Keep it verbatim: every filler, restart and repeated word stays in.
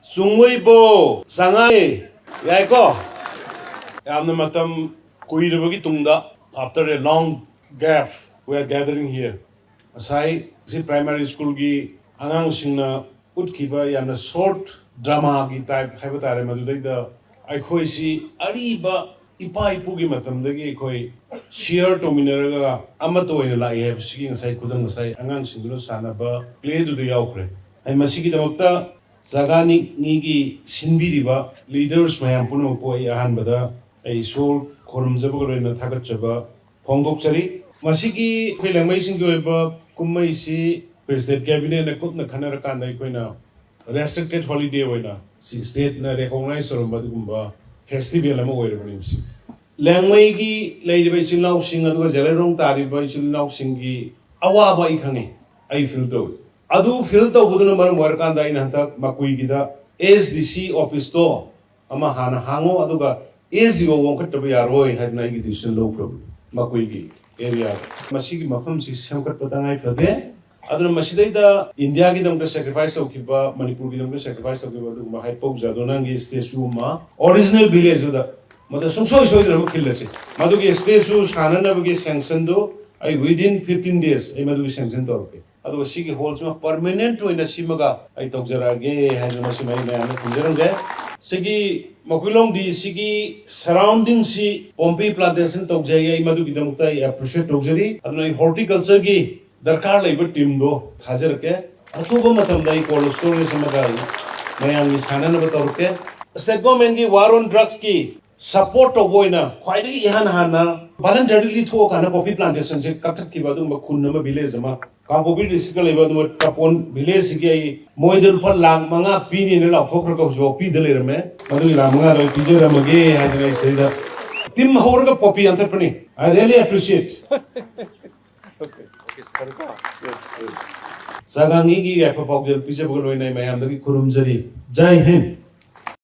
ꯆꯨꯡꯋꯩꯕꯣ, ꯆꯉꯥꯏ, ꯌꯥꯏꯀꯣ? ꯌꯥꯝꯅ ꯃꯇꯝ ꯀꯨꯏꯔꯕꯒꯤ ꯇꯨꯡꯗ, after a long gap, we are gathering here. ꯉꯁꯥꯏ ꯁꯤ primary schoolꯒꯤ ꯑꯉꯥꯡꯁꯤꯡꯅ ꯎꯠꯈꯤꯕ ꯌꯥꯝꯅ short dramaꯒꯤ type ꯍꯥꯏꯕ ꯇꯥꯔꯦ, ꯃꯗꯨꯗꯩꯗ ꯑꯩꯈꯣꯏꯁꯤ ꯑꯔꯤꯕ ꯏꯄꯥ ꯏꯄꯨꯒꯤ ꯃꯇꯝꯗꯒꯤ ꯑꯩꯈꯣꯏ share ꯇꯧꯃꯤꯟꯅꯔꯒ ꯑꯃꯠꯇ ꯑꯣꯏꯅ ꯂꯥꯛꯏ ꯍꯥꯏꯕꯁꯤꯒꯤ ꯉꯁꯥꯏ ꯈꯨꯗꯝ, ꯉꯁꯥꯏ ꯑꯉꯥꯡꯁꯤꯡꯗꯨꯅ ꯁꯥꯟꯅꯕ playꯗꯨꯗ ꯌꯥꯎꯈ꯭ꯔꯦ꯫ ꯑꯩ ꯃꯁꯤꯒꯤꯗꯃꯛꯇ ꯖꯒꯥꯅꯤꯒꯤ ꯁꯤꯟꯕꯤꯔꯤꯕ leaders ꯃꯌꯥꯝ ꯄꯨꯝꯅꯃꯛꯄꯨ ꯑꯩ ꯑꯍꯥꯟꯕꯗ ꯑꯩ ꯏꯁꯣꯔ ꯈꯨꯔꯨꯝꯖꯕꯒ ꯂꯣꯏꯅꯅ ꯊꯥꯒꯠꯆꯕ ꯐꯣꯡꯗꯣꯛꯆꯔꯤ꯫ ꯃꯁꯤꯒꯤ ꯑꯩꯈꯣꯏ ꯂꯦꯡꯃꯩꯁꯤꯡꯒꯤ ꯑꯣꯏꯕ ꯀꯨꯝꯍꯩꯁꯤ ꯑꯩꯈꯣꯏ state cabinetꯅ ꯀꯨꯞꯅ ꯈꯟꯅꯔꯀꯥꯟꯗ ꯑꯩꯈꯣꯏꯅ restricted holiday ꯑꯣꯏꯅ ꯁꯤ stateꯅ recognize ꯇꯧꯔꯝꯕ ꯑꯗꯨꯒꯨꯝꯕ festival ꯑꯃ ꯑꯣꯏꯔꯕꯅꯤ꯫ ꯃꯁꯤ ꯂꯦꯡꯃꯩꯒꯤ ꯂꯩꯔꯤꯕ ꯏꯆꯤꯜ ꯏꯅꯥꯎꯁꯤꯡ ꯑꯗꯨꯒ ꯖꯦꯂꯩꯔꯣꯡ ꯇꯥꯔꯤꯕ ꯏꯆꯤꯜ ꯏꯅꯥꯎꯁꯤꯡꯒꯤ ꯑꯋꯥꯕ ꯑꯩ ꯈꯪꯉꯤ, ꯑꯩ feel ꯇꯧꯏ꯫ ꯑꯗꯨ feel ꯇꯧꯕꯗꯨꯅ ꯃꯔꯝ ꯑꯣꯏꯔꯀꯥꯟꯗ ꯑꯩꯅ ꯍꯟꯗꯛ ꯃꯀꯨꯏꯒꯤꯗ S D C officeꯇꯣ ꯑꯃ ꯍꯥꯟꯅ ꯍꯥꯡꯉꯣ, ꯑꯗꯨꯒ S D O ꯑꯣꯟꯈꯠꯇꯕ ꯌꯥꯔꯣꯏ ꯍꯥꯏꯗꯅ ꯑꯩꯒꯤ decision ꯂꯧꯈ꯭ꯔꯕꯅꯤ꯫ ꯃꯀꯨꯏꯒꯤ areaꯗ ꯃꯁꯤꯒꯤ ꯃꯐꯝꯁꯤ ꯁꯦꯝꯒꯠꯄ ꯇꯉꯥꯏ ꯐꯗꯦ꯫ ꯑꯗꯨꯅ ꯃꯁꯤꯗꯩꯗ Indiaꯒꯤꯗꯃꯛꯇ sacrifice ꯇꯧꯈꯤꯕ, ꯃꯅꯤꯄꯨꯔꯒꯤꯗꯃꯛꯇ sacrifice ꯇꯧꯈꯤꯕ ꯑꯗꯨꯒꯨꯝꯕ ꯍꯥꯏꯄꯧ ꯖꯥꯗꯣꯅꯥꯒꯤ statue ꯑꯃ original villageꯗꯨꯗ ꯃꯗꯨ ꯁꯨꯡꯁꯣꯏ ꯁꯣꯏꯗꯅꯃꯛ ꯈꯤꯜꯂꯁꯤ꯫ ꯃꯗꯨꯒꯤ statue ꯁꯥꯟꯅꯅꯕꯒꯤ sanctionꯗꯨ ꯑꯩ within fifteen days ꯑꯩ ꯃꯗꯨꯒꯤ sanction ꯇꯧꯔꯛꯀꯦ꯫ ꯑꯗꯨꯒ ꯁꯤꯒꯤ hallꯁꯤꯃ permanent ꯑꯣꯏꯅ ꯁꯤꯃꯒ ꯑꯩ ꯇꯧꯖꯔꯛꯑꯒꯦ ꯍꯥꯏꯗꯅ ꯃꯁꯤꯃ ꯑꯩ ꯃꯌꯥꯝꯗ ꯊꯝꯖꯔꯝꯒꯦ꯫ ꯁꯤꯒꯤ ꯃꯀꯨꯏꯂꯣꯡ DCꯒꯤ surroundingꯁꯤ poppy plantation ꯇꯧꯖꯩ, ꯑꯩ ꯃꯗꯨꯒꯤꯗꯃꯛꯇ ꯑꯩ appreciate ꯇꯧꯖꯔꯤ꯫ ꯑꯗꯨꯅ ꯑꯩ horticultureꯒꯤ ꯗꯔꯀꯥꯔ ꯂꯩꯕ teamꯗꯣ ꯊꯥꯖꯔꯛꯀꯦ꯫ ꯑꯊꯨꯕ ꯃꯇꯝꯗ ꯑꯩ cold storage ꯑꯃꯒ ꯃꯌꯥꯝꯒꯤ ꯁꯥꯟꯅꯅꯕ ꯇꯧꯔꯛꯀꯦ꯫ State governmentꯀꯤ war on drugsꯀꯤ support ꯇꯧꯕ ꯑꯣꯏꯅ ꯈ꯭ꯋꯥꯏꯗꯒꯤ ꯏꯍꯥꯟ ꯍꯥꯟꯅ voluntarily ꯊꯣꯛꯑꯀꯥꯟꯗ poppy plantationꯁꯦ ꯀꯛꯊꯠꯈꯤꯕ ꯑꯗꯨꯒꯨꯝꯕ ꯈꯨꯟ ꯑꯃ, village ꯑꯃ, ꯀꯥꯡꯄꯣꯛꯄꯤ districtꯇ ꯂꯩꯕ ꯑꯗꯨꯒ ꯇꯄꯣꯟ villageꯁꯤꯒꯤ ꯑꯩ ꯃꯣꯏꯗ ꯂꯨꯄꯥ ꯂꯥꯈ ꯃꯉꯥ ꯄꯤꯅꯤꯅ ꯂꯥꯎꯊꯣꯛꯈ꯭ꯔꯒ ꯍꯧꯖꯤꯛꯐꯥꯎ ꯄꯤꯗ ꯂꯩꯔꯝꯃꯦ꯫ ꯃꯗꯨꯒꯤ ꯂꯥꯈ ꯃꯉꯥꯗꯣ ꯑꯩ ꯄꯤꯖꯔꯝꯃꯒꯦ ꯍꯥꯏꯗꯅ ꯑꯩ ꯁꯤꯗꯩꯗ team ꯍꯧꯔꯒ poppy ꯌꯥꯟꯊꯠꯄꯅꯤ꯫ I really appreciate꯫ ꯆꯥꯒꯥꯡꯒꯤꯒꯤ ꯌꯥꯏꯐ ꯄꯥꯎꯖꯦꯜ ꯄꯤꯖꯕꯒ ꯂꯣꯏꯅꯅ ꯑꯩ ꯃꯌꯥꯝꯗꯒꯤ ꯈꯨꯔꯨꯝꯖꯔꯤ꯫ ꯖꯥꯏ ꯍꯤꯟꯗ꯫